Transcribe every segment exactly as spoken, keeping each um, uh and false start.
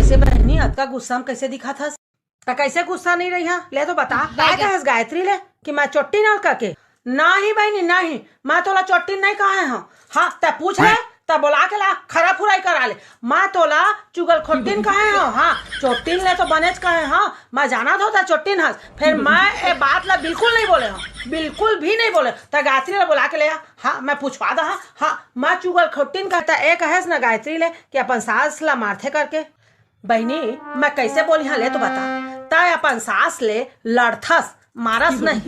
से बहिनी, अतका गुस्सा म कइसे दिखत हस? त कइसे गुस्सा नइ रही? हाँ, ले तो बता, काय कहेस गायत्री ले कि मैं चोट्टी नल कके? नहीं बहिनी, नहीं, मैं तोला चोट्टी नहीं कहे हूँ। हाँ, तै पूछ ले, तै बोला के ला, खरा फुराई करा ले। मैं तोला चुगल खोट्टिन कहे हूँ। हाँ, चोट्टिन ले तो बनेच कहे हूँ। मैं जानत हूँ तै चोट्टिन हस, फिर मैं ए बात ला बिल्कुल नहीं बोले हूँ, बिल्कुल भी नहीं बोले। तै गायत्री ला बोला के ले आ। हाँ, मैं पूछवा दा। हाँ, हाँ, मैं चुगल खोट्टिन का तै ए कहेस ना गायत्री ले कि अपन सास ला मारथे करके। बहिनी, मैं कइसे बोली हूँ ले तो बता। तै अपन सास ले लड़थस, मारस नहीं,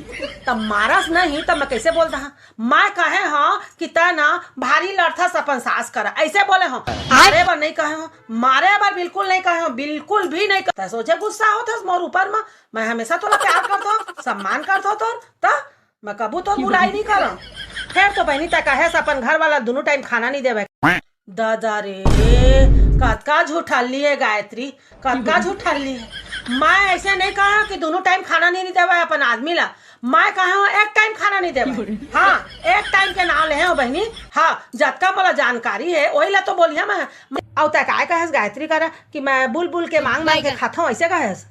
त मारस नहीं त मैं कइसे बोल दहा? मैं कहे हूँ कि तै ना भारी लड़थस अपन सास करा, अइसे बोले हूँ। मारे बर नहीं कहे हूँ, मारे बर बिल्कुल नहीं कहे हूँ, बिल्कुल भी नहीं कहे। तै सोचे गुस्सा होथस मोर ऊपर म? मैं हमेशा तोला प्यार करथों, सम्मान करथों तोर, त मैं कभू तोर बुराई नहीं करंव। फेर तो बहिनी तै कहेस अपन घर वाला दुनू टाइम खाना नहीं देवे। दादा रे, कतका झूठल्ली हे गायत्री, कतका झूठल्ली हे। मैं अइसे नहीं कहे हूँ कि दुनू टाइम खाना नहीं, नहीं देवे अपन आदमी ला। मैं कहे हूँ एक टाइम खाना नहीं देवे। हाँ, एक टाइम के नाम ले हूँ बहिनी। हाँ, जतका मोला जानकारी हे ओही ला तो बोली हूँ मैं। अउ तै काय कहेस गायत्री करा कि मैं बुलबुल के मांग मांग के खाथों, अइसे कहेस?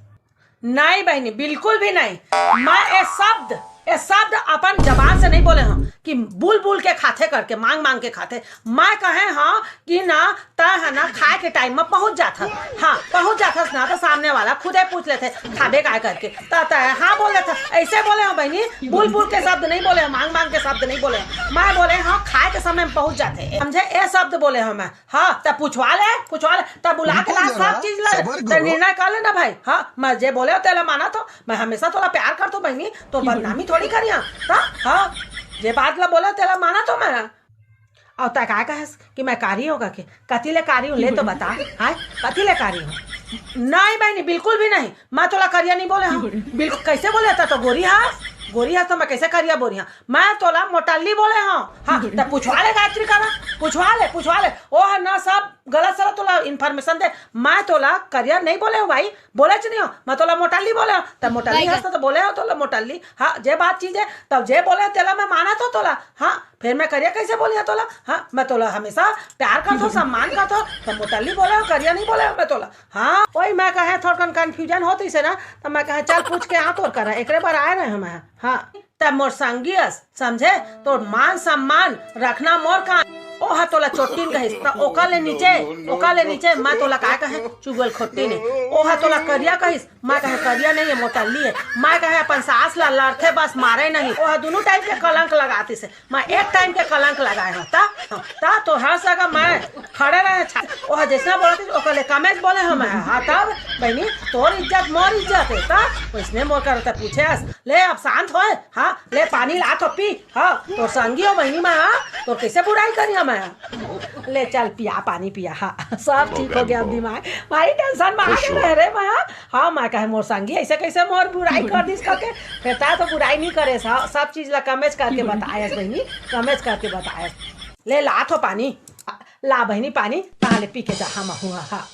नहीं बहिनी, बिल्कुल भी नहीं। मैं ए शब्द, ए शब्द अपन जबान से नहीं बोले हूँ कि बुलबुल के खाथे करके, मांग मांग के खाथे। मैं कहे हूँ कि ना, तै ह ना खाए के टाइम म पहुंच जाथस। हाँ, पहुंच जाथस ना, त सामने वाला खुदे पूछ लेथे, "खाबे काय?" करके। त तै हाँ बोल देथस। अइसे बोले हूँ बहिनी, बुलबुल के शब्द नहीं बोले हूँ, मांग मांग के शब्द नहीं बोले हूँ। मैं बोले हूँ खाए के समय म पहुंच जाथे, समझे? ए शब्द बोले हूँ मैं। हाँ, त पूछवा ले, पूछवा ले, त बुला के ला, सब चीज ला, त निर्णय कर लेना भाई। हाँ, मैं जे बोले हूँ तेला मानथों, मैं हमेशा तोला प्यार करथों बहिनी, तोर बदनामी थोड़ी करिहूँ। त हाँ, जे बात ला बोले हूँ तेला मानथों मैं। अउ तै काय कहेस कि मैं कारी हूँ कके? कति ले कारी हूँ ले तो बता। हाँ, कति ले कारी हूँ? नहीं बहिनी, बिल्कुल भी नहीं। मैं तोला करिया नहीं बोले हूँ। बिल्कुल, कइसे बोले? तै तो गोरी हस, गोरी हस त मैं कइसे करिया बोली हूँ? मैं तोला मोटल्ली बोले हूँ। हाँ, त पूछवा ले गायत्री करा, पूछवा ले, पूछवा ले। ओह ना सब गलत सलत तोला information दे। मैं तोला करिया नहीं बोले हूँ भाई, बोलेच नहीं हूँ। मैं तोला मोटल्ली बोले हूँ। त मोटल्ली हस त बोले हूँ तोला मोटल्ली। हाँ, जे बात चीज हे, तब जे बोले हूँ तेला मैं मानथों तोला। हाँ, फेर मैं करिया कइसे बोली हूँ तोला? हाँ, मैं तोला हमेशा प्यार करथों, सम्मान करथों, त मोटल्ली बोले हूँ, करिया नहीं बोले हूँ मैं तोला। हाँ, ओही मैं कहे थोड़कन confusion होतिस हे ना, त मैं कहे चल पूछ के आँव तोर करा, एकरे बर आए रहेंव मैं। हाँ, तै मोर संगी अस, समझे? तोर मान सम्मान रखना मोर काम। ओह तोला चोट्टिन कहिस, त ओकर ले नीचे, ओकर ले नीचे मैं तोला काय कहे? चुगल खोट्टिन हे। ओह तोला करिया कहिस, मैं कहे करिया नहीं हे, मोटल्ली हे। मैं कहे अपन सास ला लड़थे बस, मारे नहीं। ओह दुनू टाइम के कलंक लगातिस हे। मैं एक टाइम के कलंक लगाए हूँ। त, त तोर हर जगह मैं खड़े रहे छा-, ओह जइसना बोलतिस, ओकर ले कमेच बोले हूँ मैं। हाँ, तब बहिनी, तोर इज्जत मोर इज्जत हे। त ओइसने मोर करा त पूछे हस। ले अब शांत होए। हाँ, ले पानी लाथों, पी। हाँ, तोर संगी हूँ बहिनी मैं, हाँ, तोर कइसे बुराई करिहूँ मैं? ले चल पिया, पानी पिया। हाँ, सब ठीक हो गे अब दिमाग। भारी tension म आ गे रहे रे मैं, हाँ। हाँ, मैं कहे मोर संगी अइसे कइसे मोर बुराई कर दिस कके। फेर तैं तो बुराई नहीं करेस, हाँ, सब चीज ला कमेच करके बताएस बहिनी, कमेच करके बताएस। ले लाथों पानी, ला बहिनी पानी, तहाँ ले पी के जा, हाँ, मैं हूँ, हाँ।